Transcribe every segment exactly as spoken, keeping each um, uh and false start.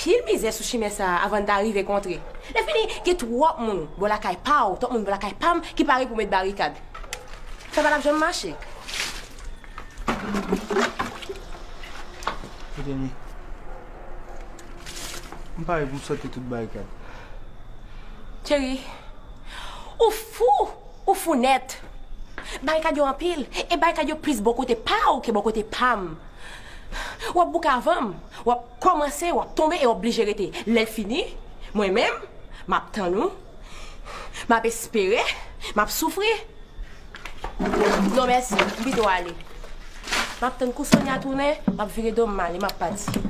anpil mizè sou chimen sa a avan n ta rive kontre. Lè fini, gen twòp moun bò lakay pa w, twòp moun bò lakay pa m ki pare pou met barikad. Sa pa t ap janm mache. Koute m. M pare pou m sote tout barikad. Cheri, ou fou! Ou fou nèt! Barikad yo anpil, e barikad yo plis bò kote pa w ke bò kote pa m. W ap bouke avan m, w ap kòmanse, w ap tonbe e w ap blije rete. Lè l fini, mwen menm, m ap tann ou, m ap espere, m ap soufri. Non mèsi, m pito ale. M ap tann kou Sonia tounen, m ap vire do m, m ale, m ap pati.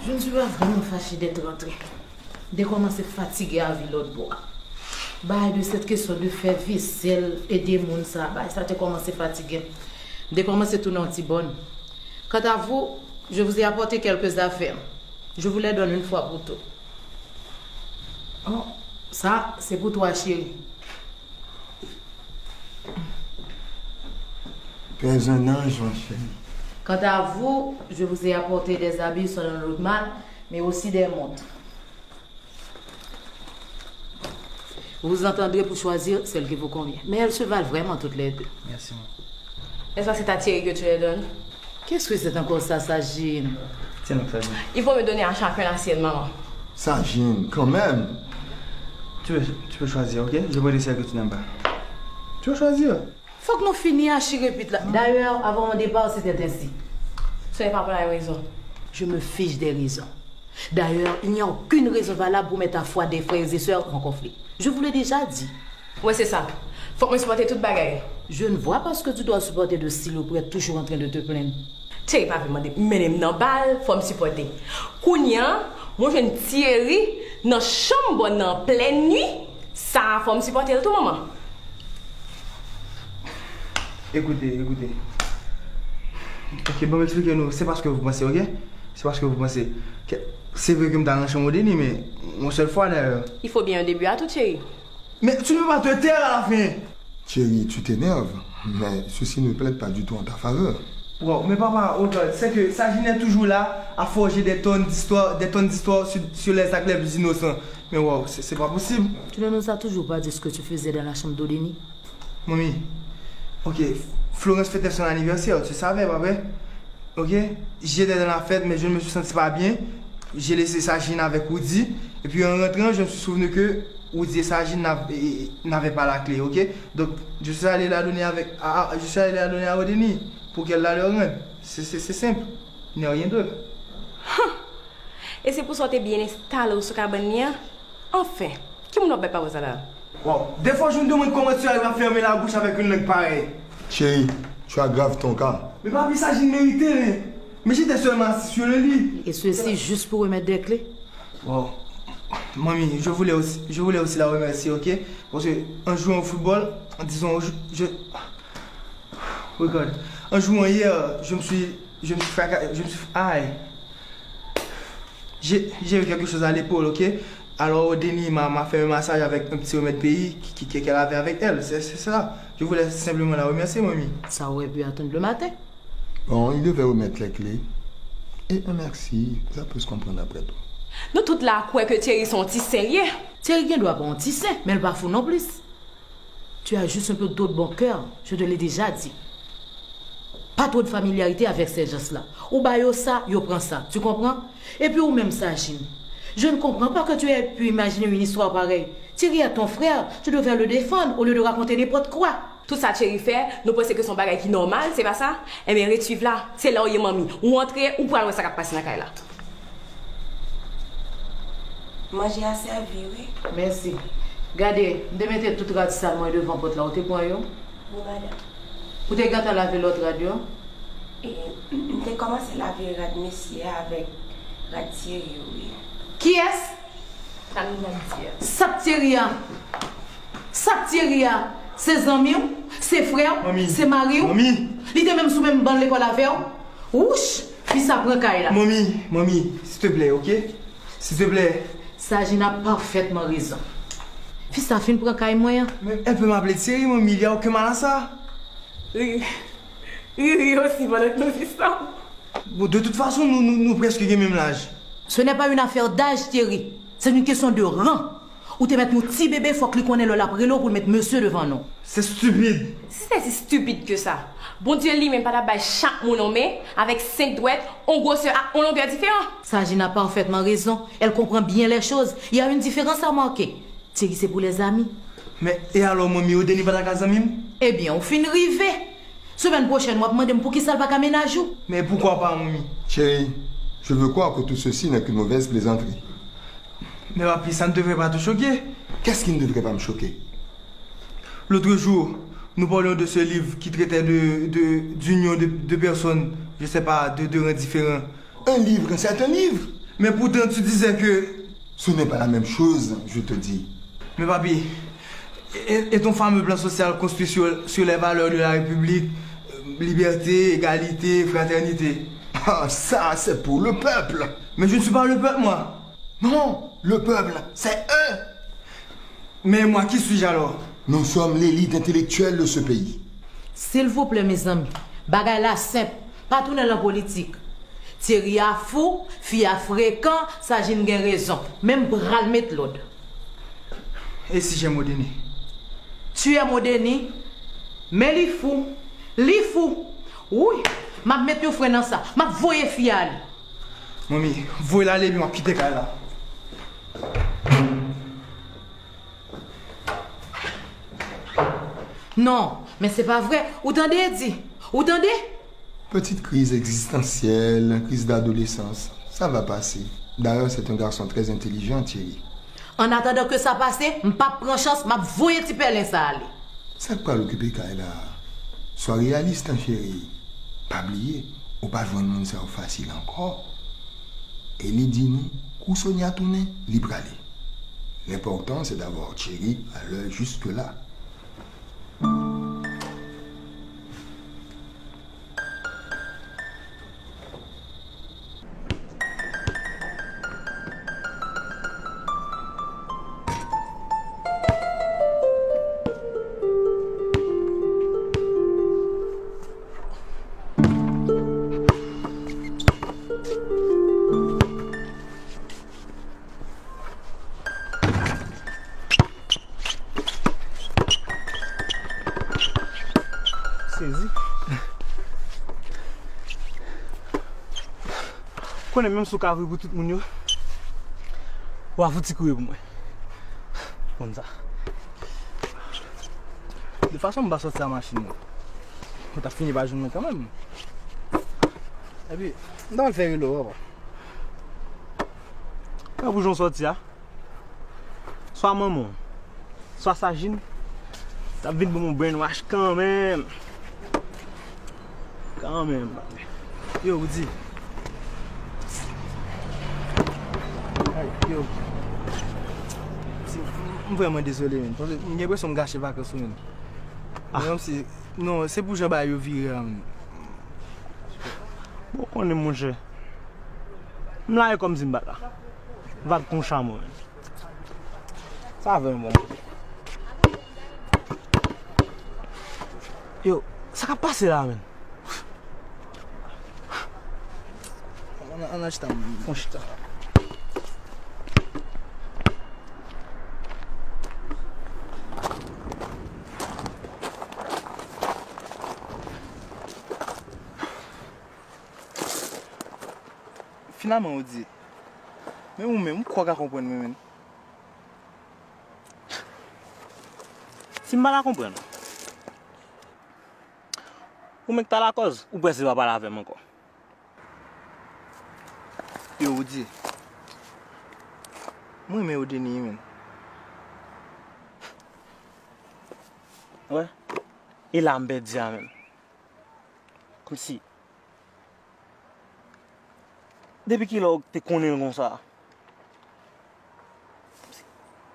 Je ne suis pas vraiment fâchée d'être rentrée. M te kòmanse fatige a viv lòt bò a. Bagay de sèt kesyon de fè vesèl, ede moun sa, bagay sa te kòmanse fatige m. M te kòmanse tounen yon ti bòn. Quant à vous, je vous ai apporté quelques affaires. Je vous les donne une fois pour toutes. Oh, sa, se pou twa, cheri. Pèzon nan jòn cheri. Quant à vous, je vous ai apporté des habits selon le normal, mais aussi des montres. Vous vous entendrez pour choisir celle qui vous convient. Mais elles se valent vraiment toutes les deux. Merci, maman. Est-ce que c'est à Thierry que tu les donnes? Qu'est-ce que c'est encore ça, Sajine? Tiens donc, Sajine. Il faut me donner à chacun la sienne, maman. Sajine, quand même. Tu peux, tu peux choisir, ok? Je vais laisser que tu n'aimes pas. Tu peux choisir. Fòk nou fini a chire pit la. D'ailleurs, avant mon départ, c'était ainsi. Ce n'est pas pour la raison. Je me fiche des raisons. D'ailleurs, il n'y a aucune raison valable pour mettre la foi des frères et sœurs en conflit. Je vous l'ai déjà dit. Mwen se sa. Fòk mwen sipòte tout bagay. Je ne vois pas ce que tu dois supporter de si le prêtre toujours en train de te plaindre. Thierry pa vle mande mennen m nan bal, fò m sipòte. Kounye a, mwen jwenn Thierry nan chanm bòn nan an plèn nwi. Sa a fò m sipòte l tou, manman. Écoutez, écoutez. Ok, bon, m eksplike nou. C'est pas ce que vous pensez, ok? C'est pas ce que vous pensez. Que- C'est vrai que m t al nan chanm Odeni, mais yon sèl fwa d'ailleurs. Il faut bien un début à tout, chéri. Mais tu ne peux pas te taire à la fin. Thierry, tu t'énerves, mais ceci ne plaide pas du tout en ta faveur. Wow, mais papa, regarde, c'est que Sajine est toujours là à forger des tonnes d'histoires, des tonnes d'histoires sur, sur les actes les plus innocents. Mais wow, c'est, c'est pas possible. Tu ne nous as toujours pas dit ce que tu faisais dans la chambre d'Odeni. Manmi, ok, Florence fêtait son anniversaire, tu savais, pas vrai? Ok? J'étais dans la fête, mais je ne me suis senti pas bien. J'ai laissé Sajine avec Woody. Et puis en rentrant, je me suis souvenu que Woody et Sajine n'av- et- et- n'avaient pas la clé, ok? Donc, je suis allé la donner avec, à, à- je suis allé la donner à Odeni pour qu'elle la leur rende. C'est c'est- c'est simple. Il n'y a rien d'autre. E se pou sa w te byen enstale w sou kabann li an? Anfen, ki moun w ap bay pawòl sa la? Wow. Des fois, je me demande comment tu arrives à fermer la bouche avec une langue pareille. Chérie, tu aggraves ton cas. Mais papi, Sajine mérité, hein. Mais j'étais seulement assis sur le lit. Et ceci juste pour remettre des clés. Wow. Manmi, je voulais aussi, je voulais aussi la remercier, ok? Parce que en jouant au football, disons, je, je- regarde, en jouant hier, je me suis, je me suis fracassé, je me suis, aïe. J'ai, j'ai eu quelque chose à l'épaule, ok? Alors, Odeni m'a, m'a fait un massage avec un petit remède pays qui- qui- qu'elle avait avec elle. C'est c'est ça. Je voulais simplement la remercier, mamie. Ça aurait pu attendre le matin. Bon, il devait remettre les clés. E anmèsi, sa plis konprann apre tou. Nou tout la kwè ke Thierry se yon ti sen li ye. Thierry gen dwa pa yon ti sen, men l pa fou non plis. Tu as juste un peu trop de bon cœur, je te l'ai déjà dit. Pas trop de familiarité avec ces gens-là. Ou ba yo sa, yo pran sa. Tu comprends? Et puis ou même Sajin. Je ne comprends pas que tu aies pu imaginer une histoire pareille. Thierry est ton frère, tu devais le défendre au lieu de raconter n'importe quoi. Tout sa Thierry fè, nou panse ke se yon bagay ki nòmal, se pa sa? Enben, ret swiv la. Se la w ye, manmi. Ou antre, ou pral wè sa k ap pase nan kay la. Manje a sèvi, wi. Mèsi. Gade, m te mete tout rad sal mwen devan pòt la, ou te pran yo? Wi, madanm. Ou te gentan lave lòt rad yo? E, m te kòmanse lave rad mesye a avèk rad Thierry yo, wi. Kiyès? Sa m ap di a? Sa k Thierry a? Sa k Thierry a? Se zanmi w? Se frè w? Manmi. Se mari w? Manmi. Li te menm sou menm ban lekòl avè w? Wouch! Fi sa pran kay la. Manmi, manmi, s'il te plaît, ok? S'il te plaît. Sajin a parfètman rezon. Fi sa fin pran kay mwen an. Mais elle peut m'appeler Thierry, manmi, il y a aucun mal à ça. Ri, ri, ri osi pandan ke nou di sa. Bon, de toute façon, nou, nou, nou prèske gen menm laj. Ce n'est pas une affaire d'âge, Thierry. C'est une question de rang. Ou te mèt yon ti bebe, fòk li konnen lè l ap rele w pou l met mesye devan non. C'est stupide. Si se si stupide ke sa, Bondye li menm pa t ap bay chak moun yon men avèk senk dwèt, yon gwosè ak yon longè diferan. Sajin a parfètman rezon. Elle comprend bien les choses. Il y a une différence à marquer. Thierry se pou lèzami. Men, e alò, manmi, Odeni pa ta ka zanmi m? Ebyen, ou fin rive. Semèn pwochèn, w ap mande m poukisa l pa ka mennaj ou. Mais pourquoi pas, manmi? Chérie, je veux croire que tout ceci n'est qu'une mauvaise plaisanterie. Mais papi, ça ne devrait pas te choquer. Qu'est-ce qui ne devrait pas me choquer? L'autre jour, nous parlions de ce livre qui traitait de, de, d'union de, de personnes, je sais pas, de, de rangs différents. Un livre, c'est un livre. Mais pourtant, tu disais que... Ce n'est pas la même chose, je te dis. Mais papi, et, et ton fameux plan social construit sur, sur les valeurs de la République, euh, liberté, égalité, fraternité. Ah, ça, c'est pour le peuple. Mais je ne suis pas le peuple, moi. Non, le peuple, c'est eux. Mais moi, qui suis-je alors? Nous sommes l'élite intellectuelle de ce pays. Silvouplè, mezanmi, bagay la senp, pa tounen lan politik. Thierry a fou, fi a frekan, Sajin gen rezon. Men m pral met lòd. Et si j'aime Odeni? Tu aimes Odeni? Men li fou. Li fou. Wouy, m ap met yon fren nan sa. M ap voye fi a ale. Manmi, voye l ale epi m ap kite kay la. Non, men se pa vre. Ou tande, Eddy? Ou tande? Petite crise existentielle, crise d'adolescence, ça va passer. D'ailleurs, c'est un garçon très intelligent, Thierry. An atandan ke sa pase, m p ap pran chans, m ap voye ti pèlen sa ale. Sa k pral okipe kay la a? Swa reyalis, tan cheri. Pa bliye, ou pa jwenn moun sa yo fasil ankò. E li di nou, kou Sonia tounen, li prale. L'important, c'est d'avoir Thierry à l'heure juste là. Sezi. Konnen menm si w ka kouri pou tout moun yo, w a fouti kouri pou mwen. Konn sa. De fason m pa sòti a machin nan, ou t ap fini pa jwenn mwen kanmenm. Epi, m ta pral fè rele w, papa. Wè pou jan w sòti a. Swa manman w, swa Sajin, t ap vin ban m yon brainwash kanmenm. Kanmenm. Yo, Rudy. Ay, yo. Si, m vrèman dezole, menn. Paske m gen enpresyon m gache vakans ou, menn. Ah. Men kòmsi, non, se pou jan bagay yo vire a, menn. Bon, konnen, monchè. M la e kòmsi m pa t la. Vag konsa, mwen, menn. Sa vrèman bon. Yo, sa k ap pase la, menn? Ann, ann al chita, m pran chita. Finalman, ou di, men ou menm, ou kwè w ka konprann mwen, menn? Si m pa ta konprann ou, ou menm k ta lakòz, ou prèske pa pale avè m ankò. Yo, Woody. Mwen renmen Odeni, menn. Wè. E la m pèdi a, menn. Kòmsi. Depi kilè w te konnen l konsa?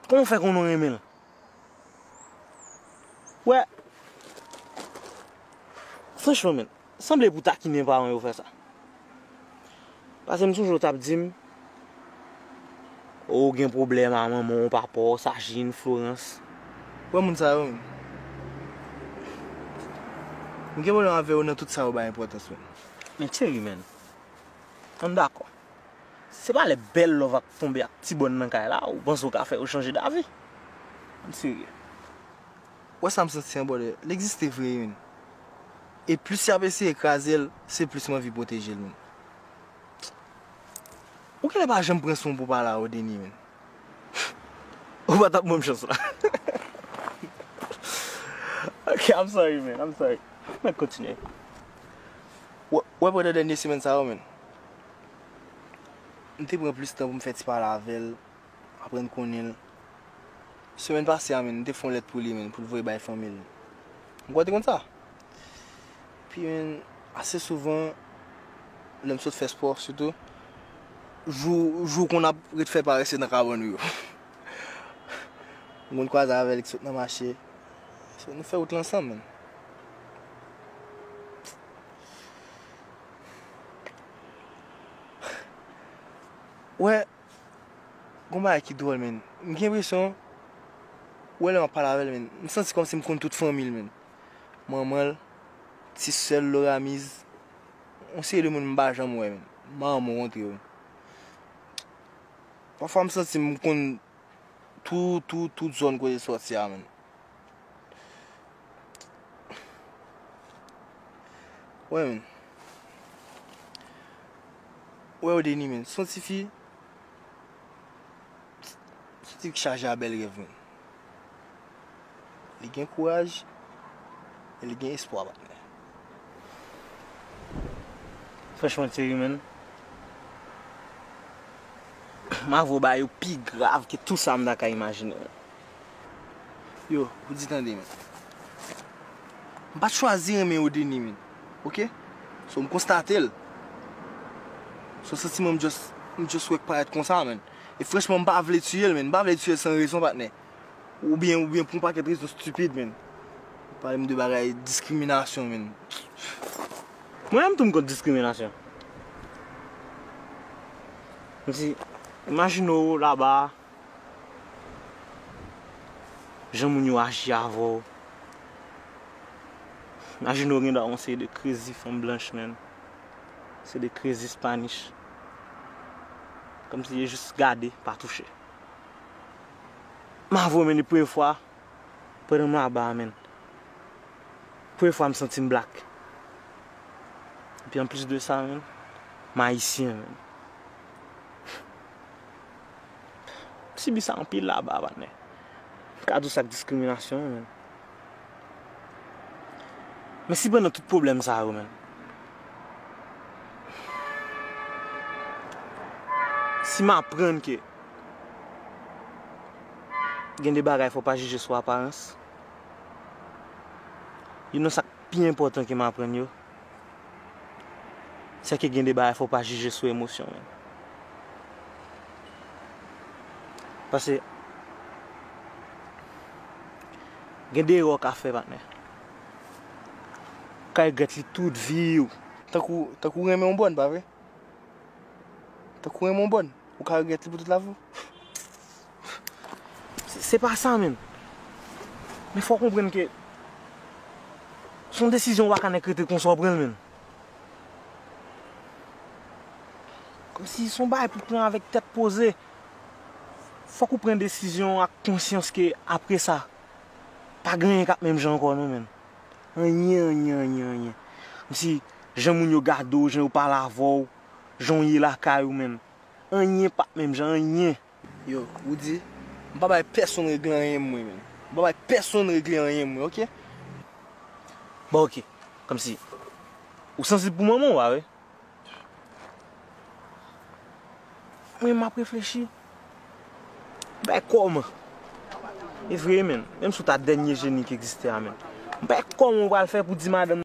Kòman w fè konnen w renmen l? Wè. Franchman, menn. Sanble pou takinen paran yo fè sa. Paske m sonje w t ap di m, ou gen pwoblèm a manman w, papa w, Sajin, Florans. Wè moun sa yo, menn. M gen pwoblèm avè yo nan tout sa yo bay enpòtans, menn. Men Thierry, menn. Ann dakò. Se pa lè bèl love ap tonbe ak ti bòn nan kay la, ou panse w ka fè yo chanje davi. Ann serye. Wè sa m santi an, brother, l egziste vre, menn. E plis y ap eseye kraze l, se plis m anvi pwoteje l, menn. Ou genlè pa janm pran son pou pale a Odeni, menn. Ou pa t ap ban m chans la. Ok, I'm sorry, man, I'm sorry. Mwen kontinye. Wè, wè, pandan dènye semèn sa yo, menn, m te pran plis tan pou m fè ti pale avè l, aprann konnen l. Semèn pase a, menn, m te fè yon lèt pou li, menn, pou l voye bay fanmi l. M kwè w te konn sa? Epi, menn, ase souvan, lè m sot fè spò, sitou, jou, jou konn ap ret fè parese nan kabann ou yo. M konn kwaze avè l ki sot nan mache. So, nou fè wout la ansanm, menn. Wè, gon bagay ki dwòl, menn. M gen enpresyon, wè, lè m ap pale avè l, menn, m santi kòmsi m konn tout fanmi l, menn. Manman l, ti sè l Loramiz, yon seri de moun m pa janm wè, menn. M pa janm rankontre yo. Pafwa m santi m konn tout, tout, tout zòn kote l sòti a, menn. Wè, menn. Wè, Odeni, menn. Se yon tifi, se yon tifi ki chaje a bèl rèv, menn. Li gen kouraj, e li gen espwa, patnè. Franchman, Thierry, menn, m avè w bagay yo pi grav ke tout sa m ta ka imajine, menn. Yo, ou di tande, menn. M pa t chwazi renmen Odeni, menn. Ok? So, m konstate l. So, santiman m just, m just wè k parèt konsa, menn. E franchman, m pa vle tiye l, menn. M pa vle tiye l san rezon, patnè. Oubyen, oubyen pou yon pakèt rezon stipid, menn. Pale m de bagay diskriminasyon, menn. Mwen menm tou m kont diskriminasyon. Kòmsi, imajine w laba, jan moun yo aji avè w. Imajine w gen dwa yon seri de crazy fanm blanch, menn. Se de crazy Spanish. Kòmsi yo jis gade, pa touche. M avè w, menn, e premye fwa, pandan m laba a, menn. Premye fwa m santi m black. Epi anplis de sa, menn, m ayisyen, menn. M sibi sa anpil laba, patnè. M ka di w sa k diskriminasyon, menn. Men si pandan tout pwoblèm sa yo, menn, si m aprann ke gen de bagay fò w pa jije sou aparans, youn nan sa k pi enpòtan ke m aprann yo, se ke gen de bagay fò w pa jije sou emosyon, menn. Paske gen de erè w ka fè, patnè. Ou ka regrèt li tout vi w. Tankou, tankou renmen yon bòn, pa vre? Tankou renmen yon bòn. Ou ka regrèt li pou tout lavi w. Se, se pa sa, menn. Men fò w konprann ke se yon desizyon w pa ka nèk rete konsa w pran l, menn. Si se yon bagay pou pran avèk tèt poze, fòk ou pran desizyon ak konsyans ke apre sa, pa gen anyen k ap menm jan ankò non, menn. Anyen, anyen, anyen, anyen. Kòmsi jan moun yo gade w, jan yo pale avè w, jan w ye lakay ou, menn. Anyen p ap menm jan, anyen. Yo, Roody, m pa bay pèsonn regle anyen mwen, menn. M pa bay pèsonn regle anyen mwen, oke? Bon, oke. Kòmsi, ou sansib pou manman w, pa vre? Mwen, m ap reflechi. M pa wè kòman. E vre, menn. Menm si w ta dènye jeni ki egziste a, menn. M pa wè kòman w pral fè pou di madanm